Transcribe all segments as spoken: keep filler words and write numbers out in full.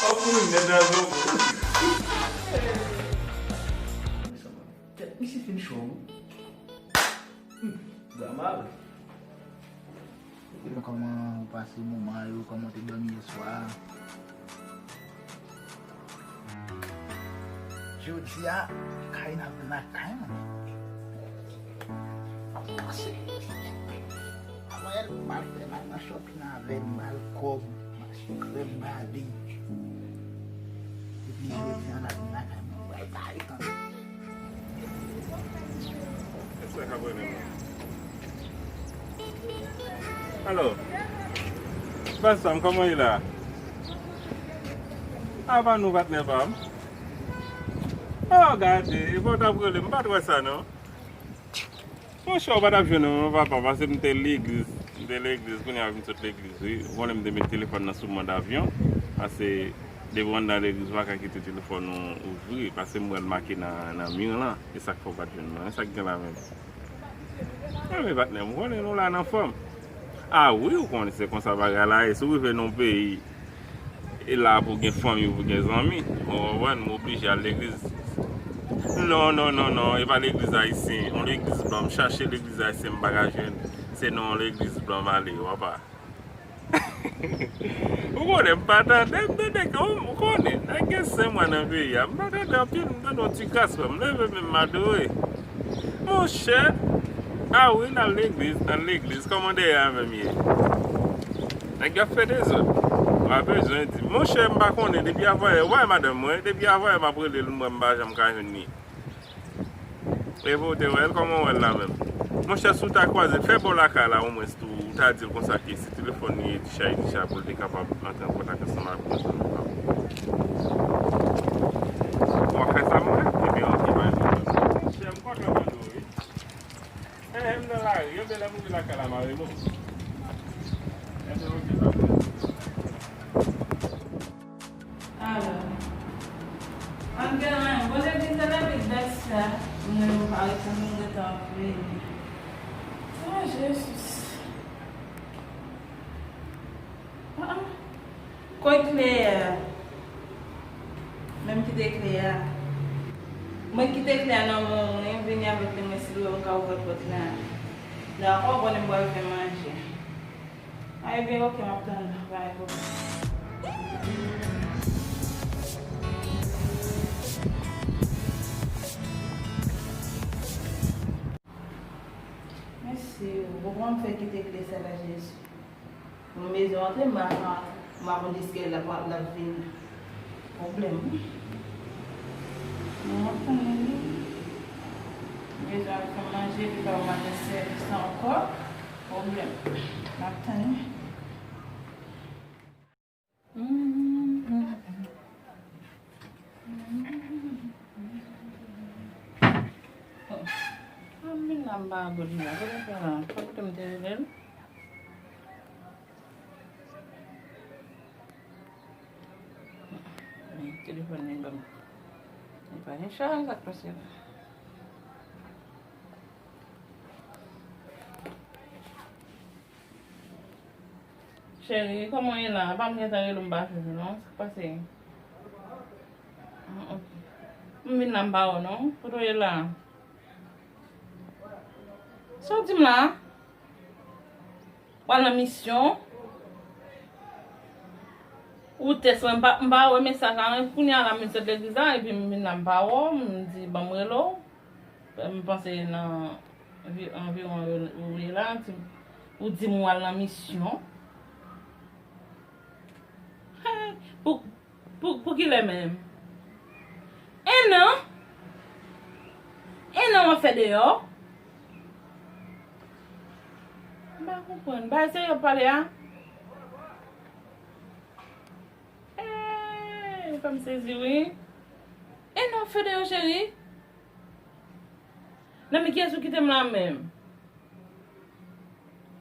Ap mouri nèt nan zo. Tèt misye fin cho wi. Hmm, bra mare. Kòman ou pase moman yo, kòman w te dòmi yè swa? Jodi a, kay n ap vin ak kay mwen. Pase. Avan yè m al fè, m al nan shopping avè l, m ba l kòb, m achte krèm ba li. Epi jodi a, n ap vin ak kay mwen. Wè, sa e tande. Alò, baz pa m, kòman ye la? A pa nou patnè pa m. Oh, gade, e pa w t ap rele m, m pa t wè sa non. Monchè, ou pa t ap jwenn mwen non, papa, pase m te legliz, m te legliz, kounye a vin sot legliz, wi. Ou konnen m te met telefòn nan sou mòd avyon, pase depi w anndan legliz, ou pa ka kite telefòn ou ouvri, pase m wè l make nan, nan mi lan, e sa k fè w pa t jwenn mwen, e sa k gen la menm. Enben, patnè m, ou konnen nou la nan fòm. A wi, ou konnen se konsa bagay la ye, si w rive nan yon peyi, e la pou gen fanmi, pou gen zanmi. Ou konprann? M oblije al legliz. Non, non, non, non, e pa legliz ayisyen. Yon legliz blan. M chache legliz ayisyen, m pa ka jwenn. Se nan yon legliz blan m ale, w pa. Ou konnen, m pa tande, m tande ke, ou konnen, nèg gen senk mwa nan peyi a. M pa tande anpil, m tande yon ti kras, frè m. Leve men m adore. Monchè, a wi, n al legliz, n al legliz. Kòman dèyè a menm ye? Nèg yo ap fè dezòd. Pa bezwen di. Monchè, m pa konnen, depi avanyè, w pa wè madanm mwen, depi avanyè m ap rele l, m wè m pa janm ka jwenn li. E pou w te wè l, kòman w wè l la menm? Monchè, si w ta kwaze, fè bò lakay la, omwen, si w ta di l konsa ke se telefòn li ye, ti chay, ti chay, pou l te kapab antre an kontak ansanm avèk nou, zanmi pa m. W ap fè sa, mwen? Ebyen, oke, bay nou. Monchè, m kontan tande w, wi. Eh, m nan lari, yo bèl ap mouri lakay la, mare mo. Ebyen, oke, pa pwoblèm. Alò, an gen anyen, bon, legliz la dèpi dat sa, mwen, m pa reponn, m gentan ap vini. Oh, Jezi. Ah, ah. Kote kle a? Men m kite kle a. Mwen kite kle a nan men w, wi, vini avèk li, mwen, silvouplè, m ka ouvè pòt la. Dakò, konnen m pral fè manje. A, ebyen, oke, m ap tann ou, pa gen pwoblèm. Mèsi, ou konprann m fè kite kle sa la, Jezi. Mwen bezwen antre, m pa ka, m pa konn deske l ap, l ap vini. Pwoblèm, wi. Mwen ap tann li. M bezwen al fè manje, epi pa m al nan sèvis ankò. Pwoblèm. M ap tann li. An vin la, m pa gòj la. Kote fè la? Pa kote m te rele l? Men, telefòn li ban m. Li pa gen chaj, sa k pase la? Cheri, kòman w ye la? Apa m gentan rele w, m pa jwenn ou non. Sa k pase? Ah, ok. M vin la, m pa wè w non. Kote w ye la? Sa w di m la? W al nan misyon? Ou tès mwen, m pa, m pa wè mesaj la, men kounye a la, m sot legliz la, epi m vin la, m pa wè w, m di, ban m rele w. M panse nan vi-, anviwon yo, ou ye la, ti, ou di m w al nan misyon. Pou, pou, pou kilè menm? En an? En an w ap fè deyò? M pa konprann. Bagay serye w ap pale a? Eey, fè m sezi wi. En an w ap fè deyò, cheri? Nan men kiyès ou kite m la menm?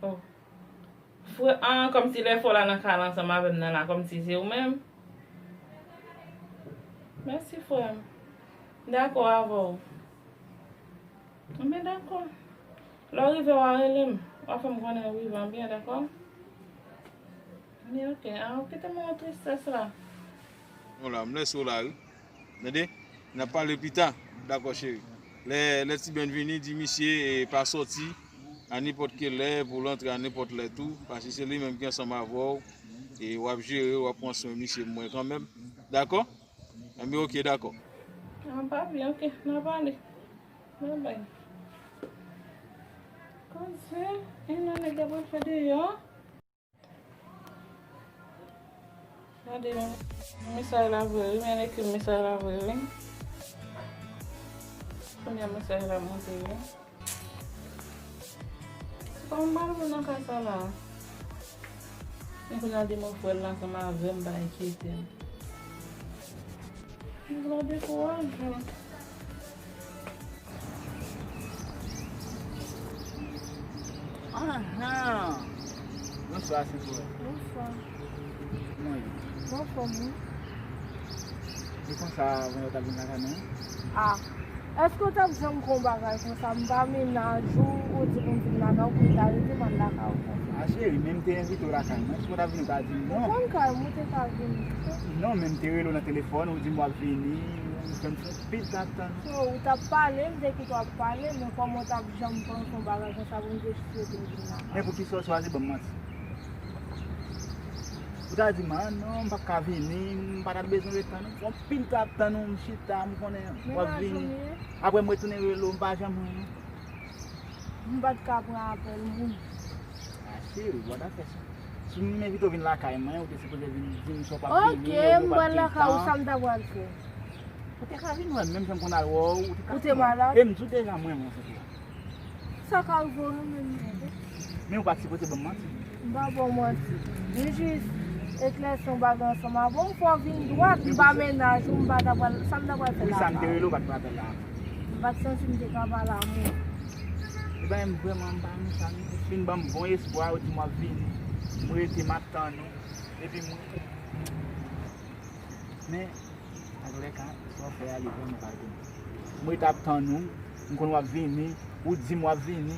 Oh. Frè, ah, kòmsi lè fò la nan kay la ansanm avè m nan la, kòmsi se ou menm. Mèsi, frè m. M dakò avè w. Anben, dakò. Lè w rive, w a rele m. W a fè m konnen w rive anben, dakò? Anben, ok. Ah, ou kite m nan tristès la. Bon la, m lèse w la wi. Tande? N ap pale pita. Dakò, cheri. Lè, lè Ti Bèn vini, di misye, e, pa sòti a nenpòt ki lè, pou l antre a nenpòt lè tou, paske se li menm ki ansanm avè w, e w ap jere, w ap pran swen misye pou mwen kanmenm. Dakò? Enben, oke, dakò. An pa vle, oke, n a pale. Babay. Koze, e nan nèg la pral fè deyò. Gade yon mesaj la vre wi, men ekri mesaj la vre wi. Kounye a mesaj la monte wi. Se kòman m pral pran nan ka sa la? Men kounye a demen w frè l la ansanm avè m, pa enkyete m. M vle dekouraje. Ahan! Bonswa, Sentore. Bonswa. Kòman w ye? Mwen anfòm wi. E konsa, avan w t ap vin lakay mwen? Ah. Èske w t ap janm fè yon bagay konsa? M pa mennaj ou, ou di pou m vin lakay ou, pou m ta rete m al lakay ou konsa? Ah, cheri, men m te envite w lakay mwen. Èske w t ap vini, w ta di m non? Ou konn kay mwen, ou te ka vini. Non, men m te rele w nan telefòn, ou di m w ap vini, ou fè m fè anpil tan ap tann ou. So, ou t ap pale, m te koute w ap pale, men kòman w t ap janm panse yon bagay konsa pou m te swete w vin lakay? Men poukisa w chwazi ban m manti? Ou ta di m, ah non, m p ap ka vini, m pa t ap bezwen ret tann ou. Fè anpil tan ap tann ou, m chita, m konnen w ap vini. Apre m retounen rele w, m pa janm jwenn ou. M pa t ka pran apèl moun. Ah, cheri, w pa ta fè sa. Si m envite w vin lakay mwen, ou te sipoze vin di m si w p ap vini, oubyen ou pa t gen tan. Ok, m pral lakay ou, sa m ta pral fè? Ou te ka vin wè m, menm jan m konn al wè w, ou te ka vin wè m. Ou te malad? E m di w deja, mwen, mwen, se tou. Sa ka rive w, nou menm, nou. Men ou pa t sipoze ban m manti. M pa ba w manti. M jis eklèsi yon bagay ansanm avè w. M fè w vin dwat, m pa mennaj ou, m pa ta pral, sa m ta pral fè la. Poukisa m te rele w, ou pa t pran apèl la? M pa t santi m te ka pale a moun. E bagay m vrèman, m pa renmen sa, non. Ou fin ban m bon espwa, ou di m w ap vini. M rete, m ap tann ou. Epi mwen. Men, antoulèka, sa w fè a, li vrèman pa bon. M rete ap tann ou, m konn w ap vini, ou di m w ap vini,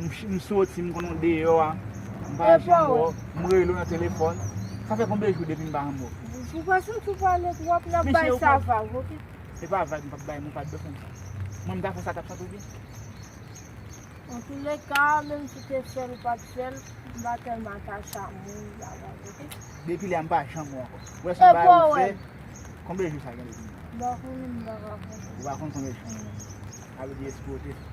m ch-, m soti, m konn ou deyò a, m pa janm wè w, m rele w nan telefòn. Sa fè konbyen jou depi m pa janm wè w? Ou pa santi w pale twòp, n ap bay sa vag, oke? Se pa vag, m p ap bay, m pa t bezwen sa. Mwen, m ta fè sa, t ap santi w byen. Antoulèka, menm si w te fè l ou pa t fè l, m pa tèlman atache a moun, bagay, oke? Depi lè a m pa janm wè w ankò. Ou wè se yon bagay ou fè. Konbyen jou sa gen depi m la? M pa konnen, m pa ka konn. Ou pa konn konbyen jou? Mm. Sa vle di espre w te fè.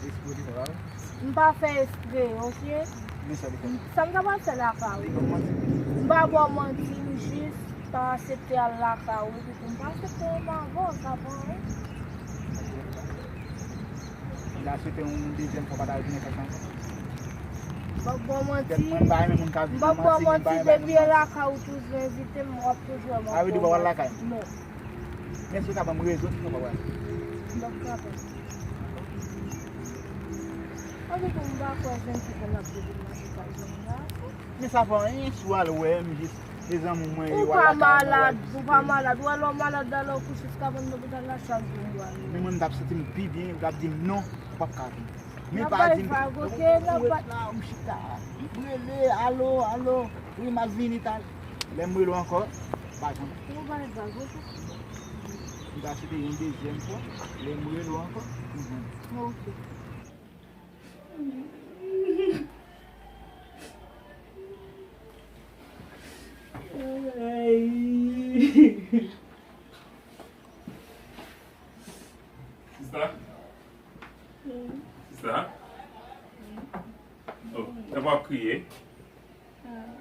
Espre w te fè, pa vre? M pa fè espre, oke? Men sa w te fè. Sa m ta pral fè lakay ou? Li ban m manti. M pa ba w manti, m jis pa aksepte al lakay ou, epi tou m pa aksepte menm avè w, sa pa anyen. Li ta swete yon dezyèm fwa pa ta retounen fè sa ankò. M p ap ba w manti. Tèt mwen, m pa renmen moun k ap vin nan manti, m pa renmen bay moun manti. M p ap ba w manti, depi e lakay ou toujou envite m, w ap toujou wè m. Sa vle di w pa pral lakay? Non. Men si w ka ban m rezon, ki fè w pa pral? M p ap kapab. Anpil tou, m pa kwè jèn fi konn ap depi nan se pa jèn gason. Men sa pa anyen, si w al wè m jis, se zanmi mwen yo, w al lakay mwen, w al vizite m. Ou pa malad, ou pa malad. Ou wè lè w malad, alò w kouche, se ka pran lopital la chak jou m pral. Men mwen, m t ap santi m pi byen, ou t ap di m non, ou p ap ka vin. Men pa di m, ou ret la, m chita, m rele, alo, alo, wi, m ap vini, tal. Lè m rele w ankò, pa janm. Ou bay vag, oke? M ta swete yon dezyèm fwa, lè m rele w ankò, m jwenn ou. Oke. Sista? Sista? Oh, e pa w ap kriye?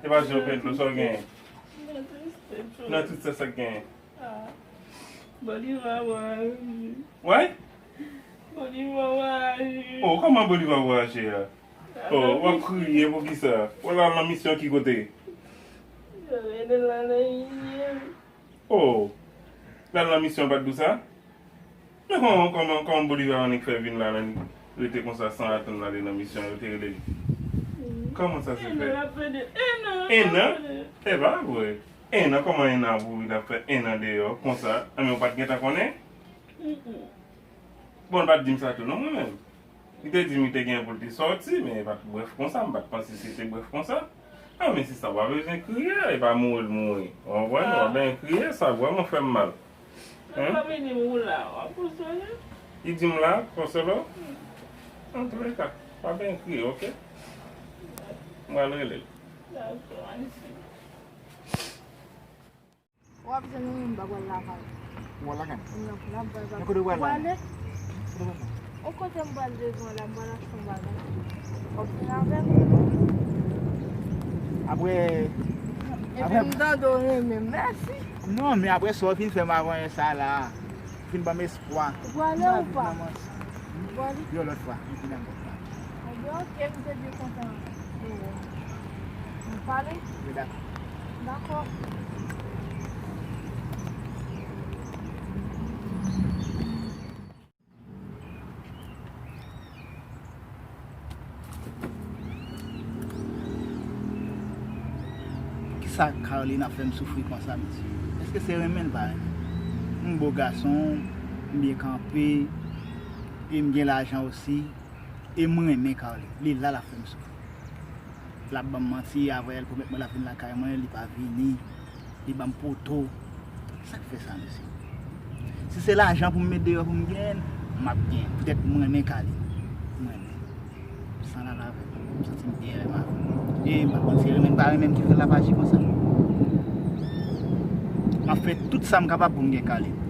E pa jan w fè dlo, sa w genyen? Nan tout sa, sa k genyen? Bolivar voyaje. Wè? Bolivar voyaje. Oh, kòman Bolivar voyaje a? Oh, w ap kriye poukisa? W al nan misyon ki kote? Yo mennen l nan Ayiti. Oh, l al nan misyon pa t di w sa? Men kòman, kòman, kòman Bolivar annik fè vin la, l annik rete konsa san atann l ale nan misyon, yo te rele li? Kòman sa se fèt? En an, en an, en an. E pa vre. En an, kòman en an pou li t ap fè en an deyò konsa? Anben, ou pa t gentan konnen? Bon, l pa t di m sa tou non, mwen menm. Li te di m li te gen pou l te sòti, men e pa t brèf konsa, m pa t panse se te brèf konsa. Non, men sista, w pa bezwen kriye, e pa mouri l mouri. W konprann? W ap byen kriye, sa vrèman fè m mal. Hein? Li di m la, konsolo? Antouleka, pa byen kriye, oke? M pral rele l. W ap jwenn ou menm pa pral lakay. Ou pral lakay? Non, n ap pral lakay. Men kote w pral la? Ou ale? Kote w pral la? O kote m pral devan la, m pral achte yon bagay. W ap vin avè m? Apre, epi apre m tande w renmen m, mèsi. Non, men apre sa w fin fè m avanyè sa la, fin ban m espwa. Ou pral ale ou pa? Ou pral ale? Yon lòt fwa, m vin ankò. Ebyen, oke, m te byen kontan de wè w. Nou pale? Wi, dakò. Dakò. Kisa Carline ap fè m soufri konsa, mesye? Èske se renmen l pa renmen? M bo gason, m byen kanpe, e m gen lajan osi, e m renmen Carline. Li la l ap fè m soufri. L ap ban m manti, avanyè l pwomèt mwen l ap vin lakay mwen, li pa vini. Li ban m poto. Sa k fè sa, mesye? Si se lajan pou m met deyò pou m genyen l, m ap genyen. Poutèt m renmen Carline. M renmen. San lave avè m. M santi m byen lè m avè l. E m pa konn si renmen l pa renmen m ki fè l ap aji konsa. M ap fè tout sa m kapab pou m gen Carline.